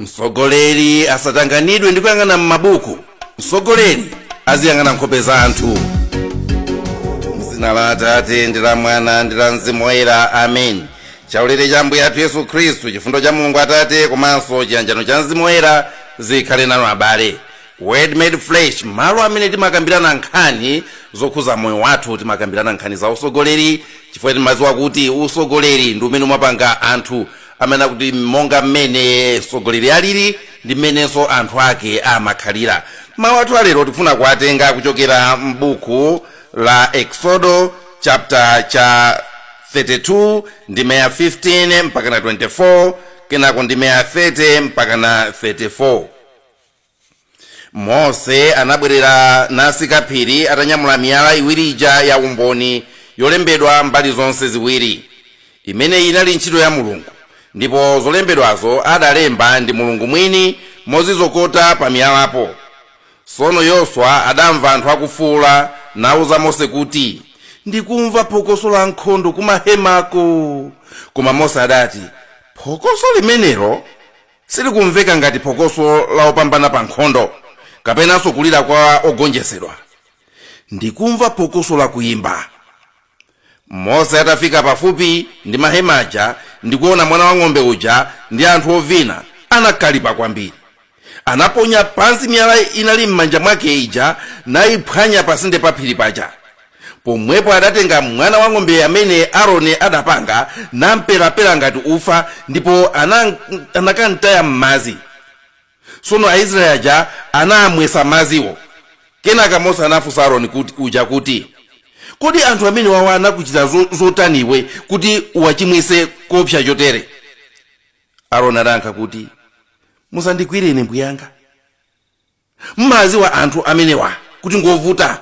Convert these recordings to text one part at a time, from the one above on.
Mtsogoleri asatanganidwe ndi kuyang'ana m'mabuku. Mtsogoleri aziyang'ana nkhope za anthu. Mzina la Atate ndi la Mwana ndi la Mzimu Woyera, amen. Chaulere cha Ambuye athu Yesu Khristu, chifundo cha Mulungu Atate komanso chiyanjano cha Mzimu Woyera zikhale nanu abale. Word Made Flesh, malo amene timakambirana nkhani zokhuza moyo wathu, timakambirana nkhani za usogoleri, chifukwa timadziwa kuti usogoleri ndi umene umapanga anthu amene akuti monga mmene mtsogoleri alili ndi mmenenso anthu ake amakhalira. Mawu athu alero tikufuna kuwatenga kuchokera m'buku la Exodo chapter cha 32 ndime ya 15 mpaka na 24, kenako ndime ya 30 mpaka na 34. Mose anabwerera nasika phiri atanyamula miyala iwiri ija ya umboni yolembedwa mbali zonse ziwiri. Imeneyi inali ntchito ya Mulungu, ndipo zolembedwazo adalemba ndi Mulungu mwini mozizokota pa miyalapo. Tsono Yoswa adamva anthu akufuula nauza Mose kuti, ndikumva phokoso la nkhondo kumahemako. Koma Mose adati, phokoso limenelo silikumveka ngati phokoso la opambana pa nkhondo, kapenanso kulira kwa ogonjetsedwa. Ndikumva phokoso la kuyimba. Mose atafika pafupi ndi mahema aja ndikuona mwana wa ng'ombe uja ndi anthu ovina, anakalipa kwambiri. Anaponya pansi miyala inali m'manja mwake ija nayiphwanya pasinde pa phiri paja. Pomwepo adatenga mwana wa ng'ombe amene Aaroni adapanga namperapera ngati ufa, ndipo anakantaya m'madzi. Tsono Aisraeli aja anamwesa madziwo. Kenaka Mose anafunsa Aaroni uja kuti, kodi anthu amene wawa anakuchita zotaniwe kuti uwachimwise koopsa chotere? Aaroni adayankha kuti, musandikwire ine mbuyanga. Mmaziwa anthu amenewa kuti ngovuta.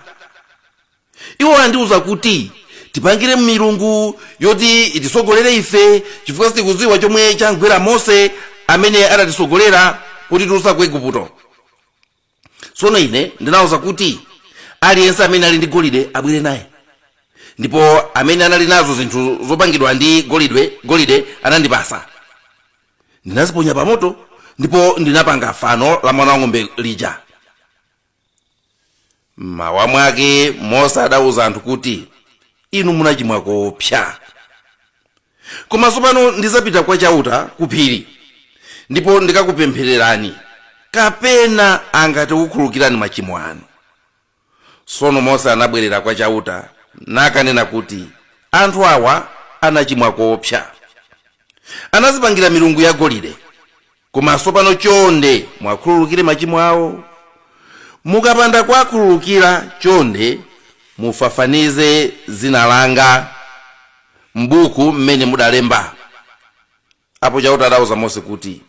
Iwo andiuza kuti tipangire milungu yoti itisogolere ife, chifukwa sitikudziwa chomwe changwera Mose amene adatisogolera kuti tulusa ku Igupto. Tsono ine ndinawuza kuti aliyense amene ali ndi golide abwere naye, ndipo amene anali nazo zinthu zopangidwa ndi golide anandipasa. Ndinaziponya pamoto ndipo ndinapanga fano la mwana wa ng'ombe lija. Mmawa mwake Mose adawuza anthu kuti, inu munachimwa koopsa. Koma tsopano ndizapita kwa Chauta ku phiri, ndipo ndikakupemphererani, kapena angati kukhululukirani machimo anu. Tsono Mose anabwerera kwa Chauta nakanena kuti, anthu awa anachimwa koopsa. Anazipangira milungu ya golide, koma tsopano chonde mwakhululukire machimo awo. Mukapanda kuwakhululukira, chonde mufafanize zina langa m'buku mmene mudalemba. Apo Chauta adawuza Mose kuti,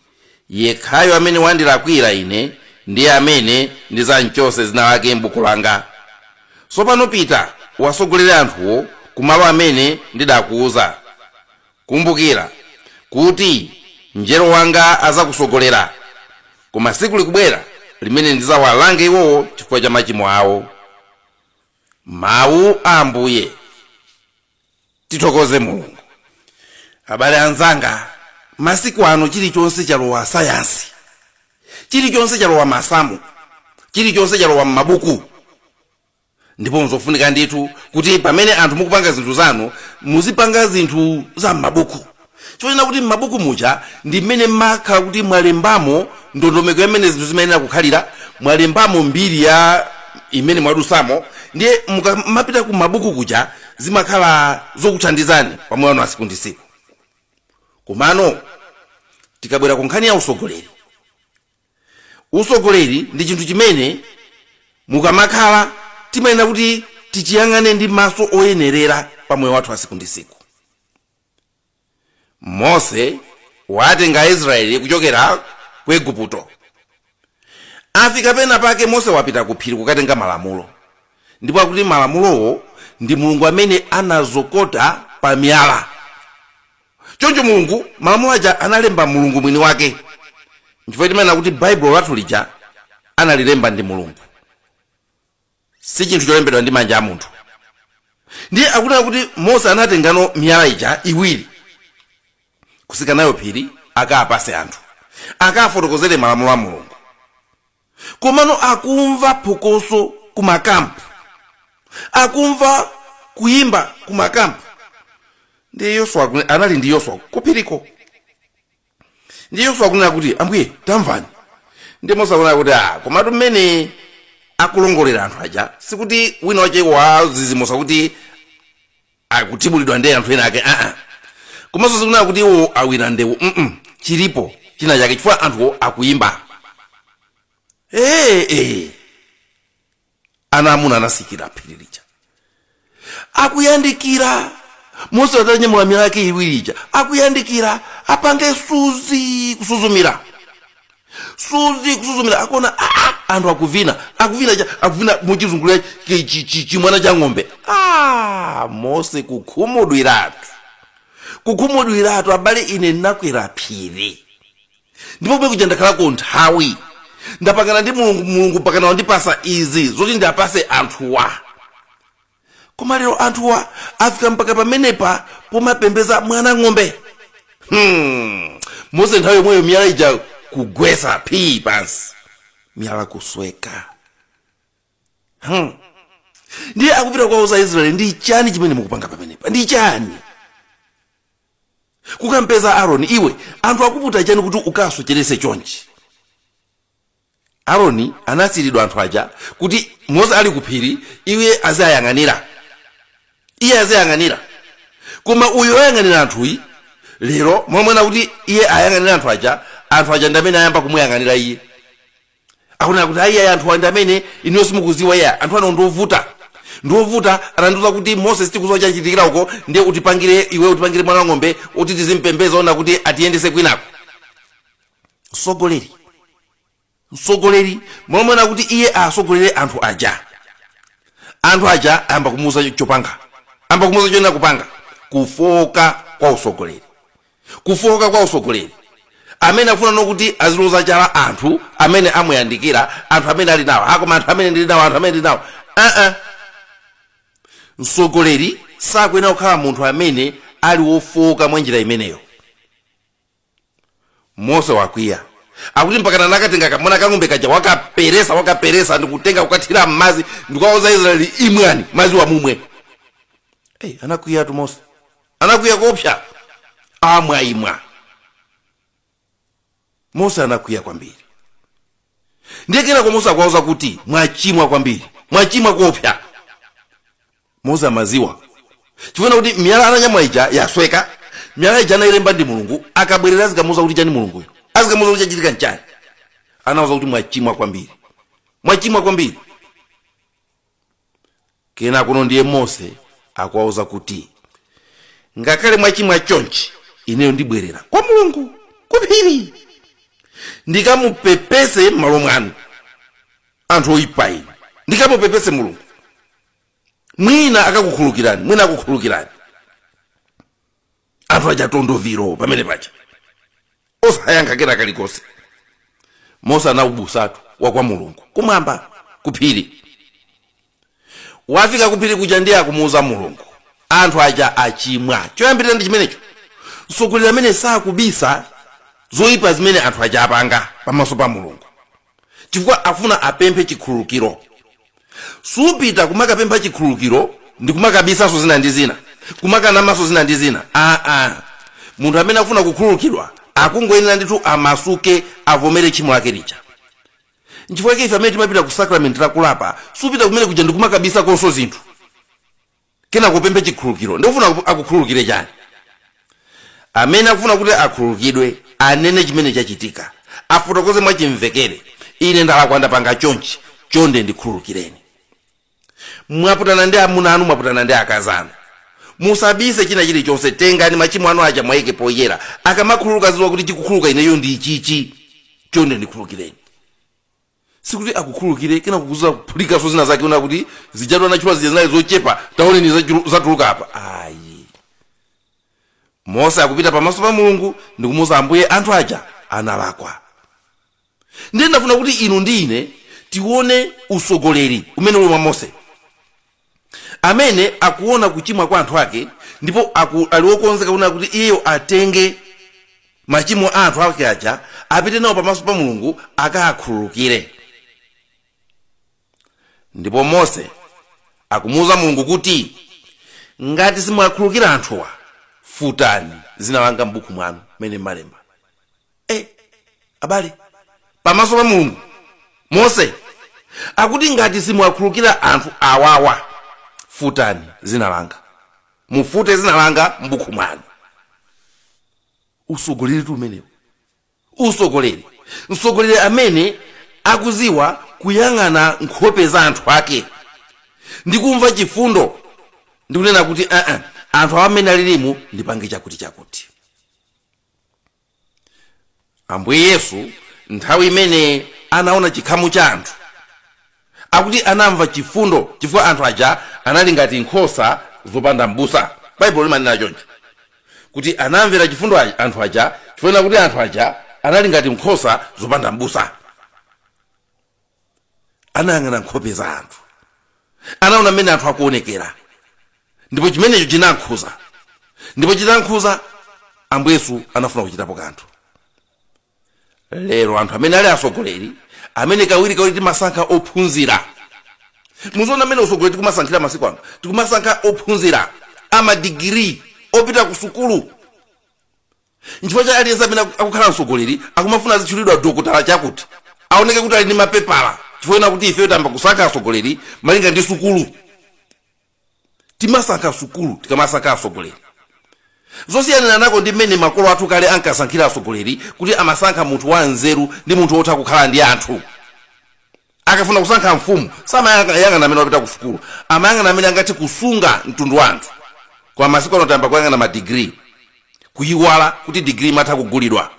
yekhayo amene wandilakwira ine ndiye amene ndizamchotse zina lake m'buku langa. Tsopano pita uwasogolere anthuwo kumalo amene ndidakuwuza. Kumbukira kuti mngelo wanga azakusogolera, koma tsiku likubwera limene ndizawalange iwowo chifukwa cha machimo awo. Mawu a Ambuye. Tithokoze Mulungu. Abale anzanga, masiku ano chilichonse chalowa sayansi, chilichonse chalowa masamu, chilichonse chalowa m'mabuku. Ndipo nzofunika ndithu kuti pamene anthu mukupanga zinthu zanu muzipanga zinthu za m'mabuku, chifukwa kuti m'mabuku muja ndi mmene mmakhala kuti mwalembamo ndondomeko imene zinthu zimayenera kukhalira, mwalembamo mbiri ya imene mwadusamo. Ndiye mukamapita ku mabuku kuja zimakhala zokuthandizani pamoyo wanu tsiku ndi tsiku. Komano tikabwera ku nkhani ya usogoleri, usogoleri ndi chinthu chimene mukamakhala timayenera kuti tichiyang'ane ndi maso oyenerera pamoyo wathu tsiku ndi tsiku. Mose watenga Aisraeli kuchokera ku Igupto. Afika pena pake Mose wapita ku phiri kukatenga malamulo, ndipo akuti malamulowo ndi Mulungu amene anazokota pa miyala. Choncho Mulungu malamulo aja analemba Mulungu mwini wake. Nchifukwa timanena kuti Baibulo lathu lija analilemba ndi Mulungu, si chinthu cholembedwa ndi manja a munthu. Ndiye akunena kuti Mose anatengano miyala ija iwiri kusika nayo phiri akapase anthu. Akafotokozere malamulo a Mulungu. Komano akumva phokoso kumakampu, akumva kuyimba kumakampu. Ndiye Yoswa anali ndi Yoswa kuphiriko. Ndiye Yoswa akunena kuti, ambuye tamvani. Ndiye Mose akunena kuti, komatu mmene akulongolera anthu aja sikuti wina wache wazizimusa kuti akutibulidwa ndi anthu ena ake, komanso sikunena kuti iwo awina ndewu, chilipo china chake chifukwa anthuwo akuyimba. Ana amuna anasikira phiri lija, akuyandikira. Mose atanyamula miyala yake iwiri ija, akuyandikira, apange suzi kusuzumira, suzi kusuzumira, akuona anthu akuvina, akuvina, akuvina muchizungulira chimwana cha ng'ombe. Mose kukhumudwiratu, kukhumudwiratu, abale ine nakwera phiri ndipo kumene kuja ndakhalako nthawi, ndapangana ndi Mulungu, Mulungu pakana wandipasa izi zoti ndiapase anthuwa. Koma lero anthuwa afika mpaka pamenepa pomapembeza mwana ng'ombe. Mose nthawi yomweyo miyala ija kugwesa phii pansi, miyala kusweka. Ndiye akupita kwa Israeli, ndi chani chimene mukupanga pamenepa? Ndi chani? Kukampeza Aaroni, iwe anthu akuputa chani kuti ukasocherese chonchi? Aaroni anasiyiridwa anthu aja kuti Mose ali kuphiri, iye azayang'anira, iye azayang'anira. Koma uyo ayang'anira anthuyi lero momwena kuti iye ayang'anira anthu aja, anthu aja ndi amene ayamba kumuyang'anira iye. Akunena kuti ayi anthu ndi amene inuyo simukuziwa, iye anthu ano ndiovuta, ndiovuta. Anandiuza kuti Mose sitikuziwa chachitikira uko, ndiye utipangire iwe, utipangire mwana wa ng'ombe uti tizimpembeza, ona kuti atiyendese kwinako. Msogoleri, msogoleri momwena kuti iye asogolere anthu aja, anthu aja ayamba kumuuza chopanga, ayamba kumuuza choyenera kupanga. Kufoka kwa usogoleri, kufoka kwa usogoleri. Amene akufuna nokuti aziloza chala anthu amene amuyandikira, anthu amene ali nawo, akoma anthu amene ndili nawo, anthu amene ndili nawo. Msogoleri sakuyenera kukhala munthu amene ali wofoka mwa njira imeneyo. Mose wakwiya, akuti mpakana nakatenga kamwana kang'ombe kaja, wakaperesa, wakaperesa ndikutenga kukathira m'madzi ndikawauza Israeli, imwani madzi wamumwe. Anakwiyatu Mose, anakwiya kopsa, amwa imwa. Mose anakwiya kwambiri. Ndiye kenako Mose akuwauza kuti mwachimwa kwambiri, mwachimwa kopsa. Mose amaziwa chifukwa kuti miyala ananyamula ija yasweka, miyala ija anayilemba ndi Mulungu. Akabwerera azikamuuza kuti chani Mulunguyo, azikamuuza kuti chachitika nchani. Anawuza kuti mwachimwa kwambiri, mwachimwa kwambiri. Kenako ndiye Mose akuwauza kuti ngakhale mwachimwa chonchi, ineyo ndibwerera kwa Mulungu kuphiri ndikamupepese m'malo mwanu anthu oyipa inu, ndikamupepese Mulungu, mwina akakukhululukirani, mwina akukhululukirani. Anthu aja tondoviro pamene paja osayankha kena kalikonse. Mose anawubusatu wa kwa Mulungu kumwamba kuphiri. Wafika kuphiri kuja ndiye akumuuza Mulungu anthu aja achimwa. Choyambirira ndi chimenecho, mtsogoleri amene sakubisa zoyipa zimene anthu aja apanga pamaso pa Mulungu, chifukwa afuna apemphe chikhululukiro. Supita kumakapempha chikhululukiro ndi kumakabisanso zina ndi zina, kumakanamaso zina ndi zina. Munthu amene akufuna kukhululukidwa akungoyenera ndithu amasuke, avomere tchimo lake lija. Nchifukwa chake ife amene timapita ku sacrament la kulapa, supita kumene kuja ndi kumakabisa konso zinthu kena kupemphe chikhululukiro. Ndikufuna akukhululukire chani? Amene akufuna kuti akhululukidwe anene chimene chachitika, afotokoze mwachimvekere, ine ndalakwa, ndapanga chonchi, chonde ndikhululukireni. Mwaputana ndi amuna anu, mwaputana ndi akazi anu, musabise china chilichonse. Tengani machimo anu aja mwayike poyera. Akamakhululuka ziwa kuti chikukhululuka ineyo ndi chichi, chonde ndikhululukireni. Sikuti akukhululukire kena kukuza kuphulikaso zina zake, una kuti zijatu anachula zija zinali zochepa, taoneni zatuluka apa. Ayi, Mose akupita pamaso pa Mulungu ndikumuwuza Ambuye anthu aja analakwa. Ndiye ndafuna kuti inu ndi ine tione usogoleri umene uli mwa Mose, amene akuona kuchimwa kwa anthu ake ndipo ali wokonzeka kunena kuti iyeyo atenge Machimo a anthu ake aja apite nawo pamaso pa Mulungu akakhululukire. Ndipo Mose akumuwuza Mulungu kuti ngati simuwakhululukira anthuwa, futani zina langa m'buku mwanu mene mmalemba. Abale, pamaso pa Mulungu Mose akuti ngati simuwakhululukira anthu awawa, futani zina langa, mufute zina langa m'buku mwanu. Usogoleri tu umenewu, usogoleri, msogoleri amene akuziwa kuyang'ana nkhope za anthu ake ndi kumva chifundo ndi kunena kuti anthu awa amene alilimu ndipange chakuti chakuti. Ambuye Yesu nthawi imene anaona chikhamu cha anthu, akuti anamva chifundo chifukwa anthu aja anali ngati nkhosa zopanda m'busa. Baibulo limanena choncho kuti anamvera chifundo anthu aja chifukwa kuti anthu aja anali ngati nkhosa zopanda m'busa. Anayang'ana nkhope za anthu, anaona mmene anthu akuonekera, ndipo chimenecho chinankhuza. Ndipo chitankhuza, Ambuye Yesu anafuna kuchitapo kanthu. Lero anthu amene ali atsogoleri, amene kawirikawiri timasankha ophunzira, muzoona mmene utsogoleri tikumasankhira masiku ano, tikumasankha ophunzira amadigiri opita ku sukulu. Nchifukwa cha aliyense amene akukhala mtsogoleri akumafuna azitchulidwa dokotala chakuti aoneke kuti ali ndi mapepala, chifukwa kuti ife tamba kusankha atsogoleri malinga ndi sukulu. Timasankha sukulu tikamasankha atsogoleri. Zosiyanira nako ndi mmene makolo athu kale ankasankhira atsogoleri, kuti amasankha munthu wa nzeru ndi munthu wotha kukhala ndi anthu. Akafuna kusankha mfumu samayang'ana amene wapita ku sukulu, amayang'ana amene angathe kusunga mtundu wa anthu. Koma masiku ano tayamba kuyang'ana madigiri, kuyiwala kuti digiri imatha kugulidwa,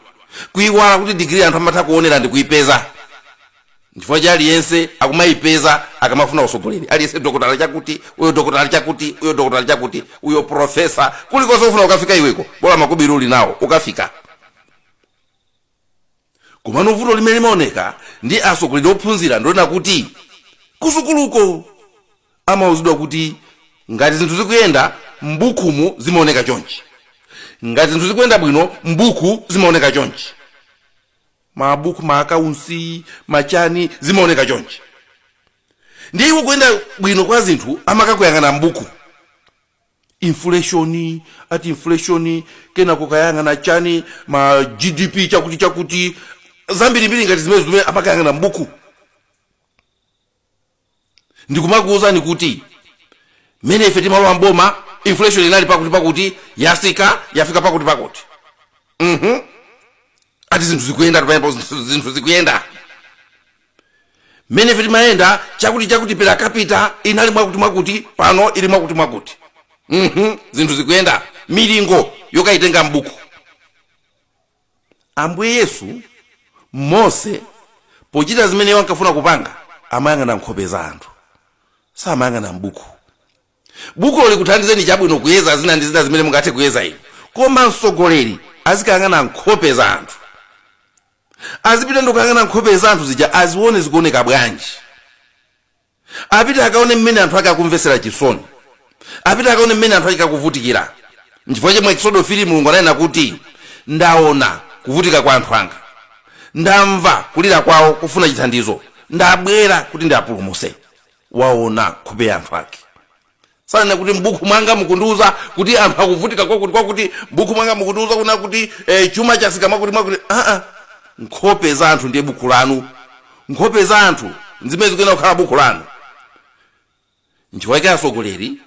kuyiwala kuti digiri anthu amatha kuonera ndi kuyipeza. Chifukwa cha aliyense akumayipeza akamafuna usogoleri, aliyense dokotala chakuti, uyo dokotala chakuti, uyo dokotala chakuti, uyo profesa, kulikonse ufuna ukafika iweko, bola makobiri uli nawo ukafika. Komano vuto limene limaoneka ndi atsogoleri ophunzira ndiona kuti kusukuluko amauzidwa kuti ngati zinthu zikuyenda m'bukumu zimaoneka chonchi, ngati zinthu zikuyenda bwino m'buku zimaoneka chonchi, mabuku maakaunsi machani zimaoneka chonchi. Ndiye iwo kuyenda bwino kwa zinthu amakakuyang'ana m'buku, inflation ati inflation, kenako kayang'ana chani ma GDP chakuti chakuti, zambirimbiri ngati zimene zimene amakayang'ana m'buku. Ndikumakuwuzani kuti mmene ife timalowa mboma inflation inali pakuti pakuti, yasika yafika pakuti pakuti. Ati zinthu zikuyenda pamenepo, zinthu zikuyenda. Mmene ife timayenda chakuti chakuti per capita inali mwakuti mwakuti, pano ili mwakuti mwakuti. Zinthu zikuyenda, milingo yokayitenga m'buku. Ambuye Yesu, Mose pochita zimene iwo ankafuna kupanga amayang'ana nkhope za anthu, samayang'ana m'buku. Bukulo likuthandizeni chabwino kuyeza zina ndi zina zimene mungathe kuyeza inu, koma mtsogoleri azikayang'ana nkhope za anthu, azipita ndikuyang'ana nkhope za anthu zija, azione zikuoneka bwanji, apite akaone mmene anthu ake akumvesera chisoni, apite akaone mmene anthu ake akuvutikira. Nchifukwa chomwe Exodo 3 Mulungu ananena kuti ndaona kuvutika kwa anthu anga, ndamva kulira kwawo kufuna chithandizo, ndabwera kuti ndiapulumutse. Waona nkhope ya anthu ake. Sanena kuti m'buku mwanga mukundiuza kuti anthu akuvutika kwakuti kwakuti, m'buku mwanga mukundiuza kuna kuti chuma chasika mwakuti mwakuti. Nkhope za anthu ndiye buku lanu, nkhope za anthu zimene zikuyenera kukhala buku lanu. Nchifukwa chake atsogoleri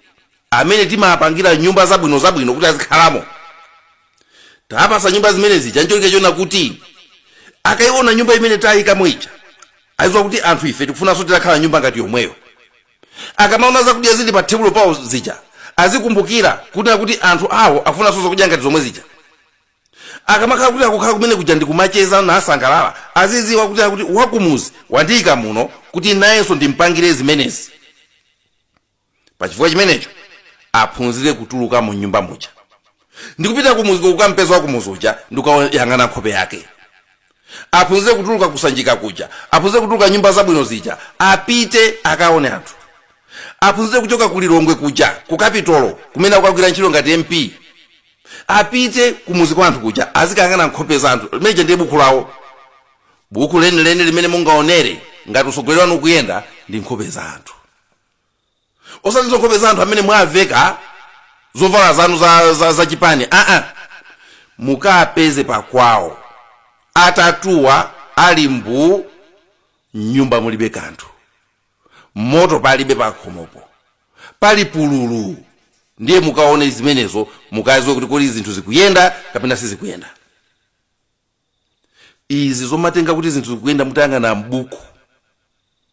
amene timapangira nyumba zabwino zabwino kuti azikhalamo, tapasa nyumba zimene zija ncholinga chona kuti akayiona nyumba imene tayikamo ija aziwa kuti anthu ife tikufunanso titakhala nyumba ngati yomweyo. Akamaona zakudya zili pa tebulo pawo zija azikumbukira kuti anthu awo akufunanso zakudya ngati zomwe zija. Akamakhala kuti akukhala kumene kuja ndikumacheza nasangalala, aziziwa kuti wakumuzi wandiyika muno kuti nayenso ndimpangire zimenezi. Pachifukwa chimenecho aphunzire kutuluka mu nyumba muja ndikupita kumuzi kukampeza wakumuzi uja ndikukayang'ana nkhope yake. Aphunzire kutuluka kusanjika kuja, aphunzire kutuluka nyumba zabwino zija, apite akaone anthu. Aphunzire kuchoka ku Lilongwe kuja ku Kapitolo kumene akukagwira ntchito ngati MP, Apite kumuzi kwa anthu kuja, azikayang'ana nkhope za anthu. Limeneja ndiye buku lawo. Buku lenileni limene mungaonere ngati usogoleri wanu ukuyenda ndi nkhope za anthu. Osati nkhope za anthu amene mwaveka zovala zanu za chipani. Mukapeze pakwawo atatuwa ali mbu, nyumba mulibe kanthu, moto palibe pakhomopo, pali pululu. Ndiye mukaone zimenezo, mukaziwe kuti kodi zinthu zikuyenda kapena sizikuyenda. Izi zomatenga kuti zinthu zikuyenda mutayang'ana mbuku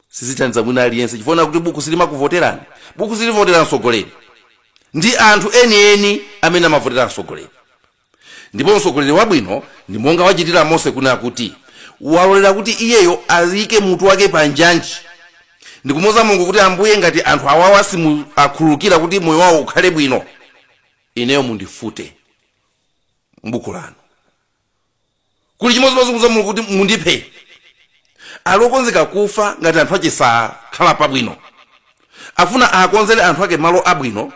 sizithandiza mwina aliyense, chifukwa kuti buku silimakuvoterani. Buku silivotera mtsogoleri, ndi anthu enieni amene amavotera mtsogoleri. Ndipo mtsogoleri wabwino ndi monga wachitira Mose, kuna kuti walolera kuti iyeyo azike mutu wake pa njanji ndikumuwuza Mulungu kuti, Ambuye, ngati anthu awawa simuakhululukira kuti moyo wawo ukhale bwino, ineyo mundifute mbuku lanu. Kuli chimodzimodzi kumuwuza Mulungu kuti mundiphe. Ali okonzeka kufa ngati anthu ake sakhala pabwino. Afuna akonzere anthu ake malo abwino,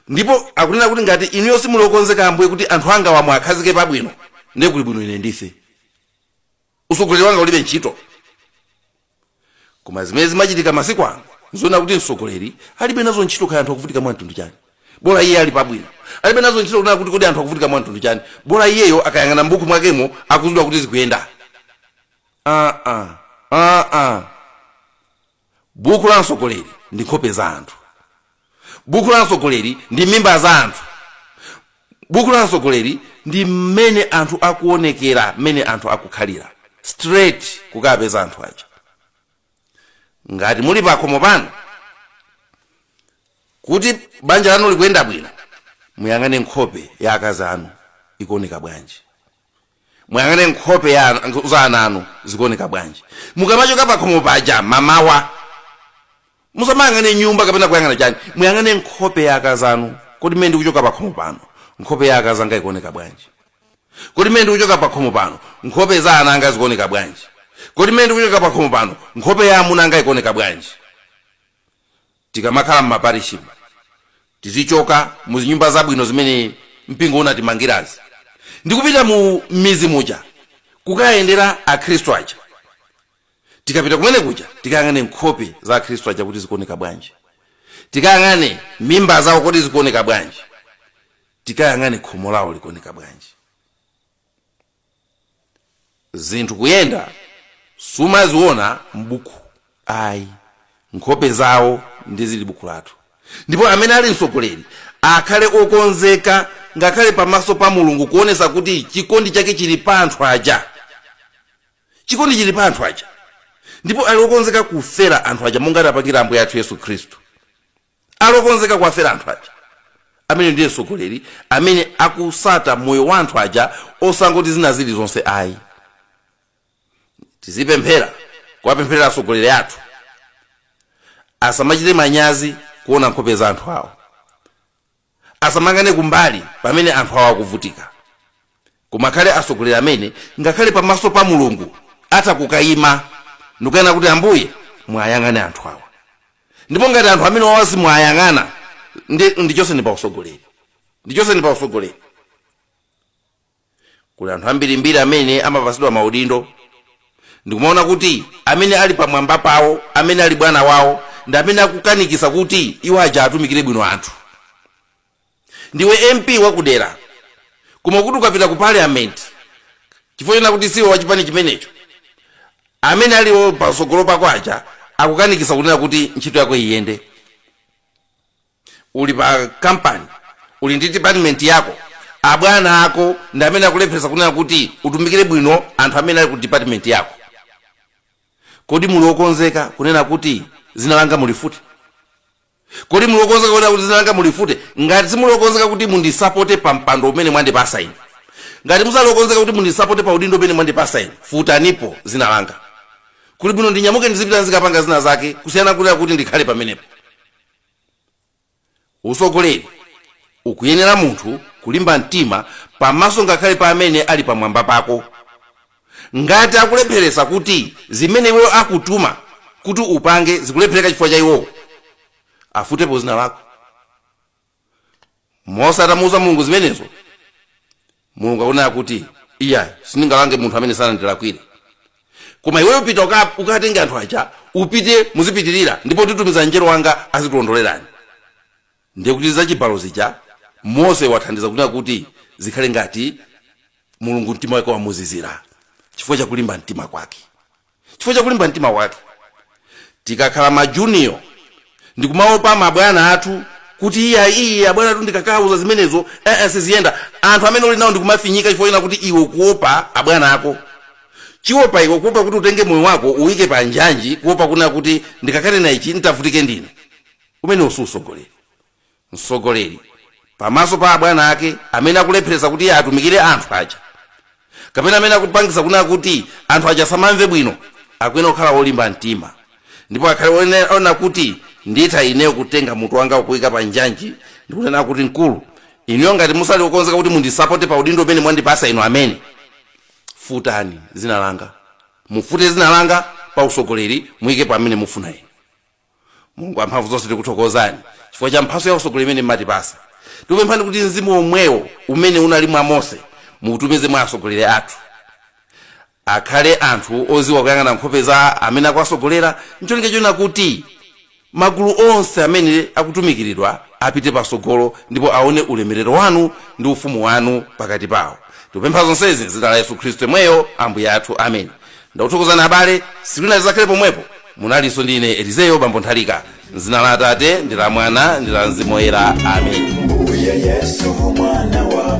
ndipo akunena kuti ngati inuyo simuli okonzeka, Ambuye, kuti anthu anga wamwe akhazike pabwino, ndiye kuli bwino ine ndife, usogoleri wanga ulibe ntchito. Koma zimene zimachitika masiku ano nzoona kuti mtsogoleri alibe nazo ntchito kaya anthu akuvutika mwa mtundu chani, bola iye ali pabwino. Alibe nazo ntchito kunena kuti kodi anthu akuvutika mwa mtundu chani, bola iyeyo akayang'ana mbuku mwakemo akudziwa kuti zikuyenda. Buku la mtsogoleri ndi nkhope za anthu. Buku la mtsogoleri ndi mimba za anthu. Buku la mtsogoleri ndi mmene anthu akuonekera, mmene anthu akukhalira. Straight kukapeza anthu aja. Ngati muli pakhomo pano kuti banja lanu likuyenda bwino, muyang'ane nkhope ya akazi anu ikuoneka bwanji, muyang'ane nkhope za ana anu zikuoneka bwanji. Mukamachoka pakhomo paja mamawa, musamayang'ane nyumba kapena kuyang'ana chani, muyang'ane nkhope ya akazi anu. Kodi mmene ndikuchoka pakhomo pano, nkhope ya akazi anga ikuoneka bwanji? Kodi mmene ndikuchoka pakhomo pano, nkhope za ana anga zikuoneka bwanji? Kodi mmene ndikuchoka pakhomo pano, nkhope ya amuna anga ikuoneka bwanji? Tikamakhala m'maparishimu, tizichoka muzinyumba zabwino zimene mpingo unatimangirazi ndikupita mu mizi muja kukayendera akhristu aja. Tikapita kumene kuja, tikayang'ane nkhope za akhristu aja kuti zikuoneka bwanji, tikayang'ane mimba zawo kuti zikuoneka bwanji, tikayang'ane khomo lawo likuoneka bwanji. Zinthu kuyenda sumaziona mbuku ayi, nkhope zawo ndi zili buku lathu. Ndipo amene ali mtsogoleri akhale okonzeka ngakhale pamaso pa Mulungu kuonesa kuti chikondi chake chili pa anthu aja, chikondi chili pa anthu aja, ndipo ali okonzeka kufera anthu aja monga adapangira Ambuye athu Yesu Khristu. Ali okonzeka kuwafera anthu aja. Amene ndiye mtsogoleri amene akusata moyo wa anthu aja, osangoti zina zilizonse ayi. Tizipemphera kuwapempherera atsogoleri athu, asamachite manyazi kuona nkhope za anthu awo, asamayang'ane kumbali pamene anthu awo akuvutika, koma akhale atsogoleri amene ngakhale pamaso pa Mulungu atha kukayima ndikuyana kuti, Ambuye, mwayang'ane anthu awa. Ndipo ngati anthu amene wawa simwayang'ana, ndichonse pa usogoleri, ndichonse pa usogoleri. Kuli anthu ambirimbiri amene amapasidwa maudindo ndikumaona kuti amene ali pamwamba pawo, amene ali bwana wawo, ndi amene akukanikisa kuti iwo aja atumikire bwino anthu. Ndiwe MP wakudera, koma kuti ukapita ku parliament, chifukwa chena kuti siwe wachipani chimenecho, amene aliwo patsogolo pako aja akukanikisa kunena kuti ntchito yako iyende. Uli pa kampani, uli ndi department yako, abwana ako ndi amene akulepheresa kunena kuti utumikire bwino anthu amene ali ku department yako. Kodi muli okonzeka kunena kuti zina langa mulifute? Kodi muli okonzeka kunena kuti zina langa mulifute? Ngati simuli okonzeka kuti mundisapote pa mpando umene mwandipasa ine, ngati musali okonzeka kuti mundisapote pa udindo umene mwandipasa ine, futanipo zina langa. Kuli bwino ndinyamuke ndizipita ndizikapanga zina zake kusiyana kunena kuti ndikhale pamenepo. Usogoleri ukuyenera munthu kulimba mtima pamaso ngakhale pa amene ali pamwamba pako. Ngati akulepheresa kuti zimene iweyo akutuma kuti upange zikulephereka chifukwa cha iwowo, afutepo zina lako. Mose atamuuza Mulungu zimenezo, Mulungu akunena kuti iya, sindingalange munthu amene sanandilakwire, koma iweyo pita ukatenge anthu aja, upite muzipitirira, ndipo titumiza mngelo wanga azikulondolerani. Ndiye kuti zachibalo zija Mose wathandiza kunena kuti zikhale ngati Mulungu mtima wake wamuzizira chifukwa chakulimba mtima kwake, chifukwa chakulimba mtima kwake. Tikakhala majunior ndikumaopa mabwana athu kuti iya iya bwana athu ndikakauza zimenezo siziyenda, anthu amene uli nawo ndikumafinyika chifukwa china kuti iwe kuopa abwana ako, chiopa iwe kuopa kuti utenge moyo wako uyike pa njanji, kuopa kuna kuti ndikakhale na ichi nditavutike ndine. Umene usu usogoleri. Msogoleri pamaso pa abwana ake amene akulepheresa kuti iye atumikire anthu aja, kapena amene akupangisa kuna kuti anthu aja samamve bwino, akuyenera kukhala olimba mtima, ndipo akhale ona kuti nditha ineyo kutenga mutu wanga kuyika pa njanji ndikunena kuti mkulu, inuyo ngati musali kukonzeka kuti mundisapote pa udindo umene mwandipasa inu amene, futani zina langa, mufute zina langa pa usogoleri, muyike pa amene mufuna inu. Mulungu amphamvu zonse, tikuthokozani chifukwa cha mphatso ya usogoleri imene mmatipasa. Tikupemphani kuti mzimu omwewo umene unali mwa Mose muutumize mwa atsogoleri athu, akhale anthu oziwa kuyang'ana nkhope za amene akuwasogolera, ncholinga chona kuti magulu onse amene akutumikiridwa apite patsogolo ndipo aone ulemerero wanu ndi ufumu wanu pakati pawo. Tikupempha zonsezi m'dzina la Yesu Khristu yemweyo Ambuye athu, amen. Ndakuthokozani abale, siku lina lizakhale pomwepo. Munalinso ndi ine Elizeyo Bambo Nthalika, m'dzina la Atate ndi la Mwana ndi la Mzimu Woyera, amen. Mbuye Yesu mwana wa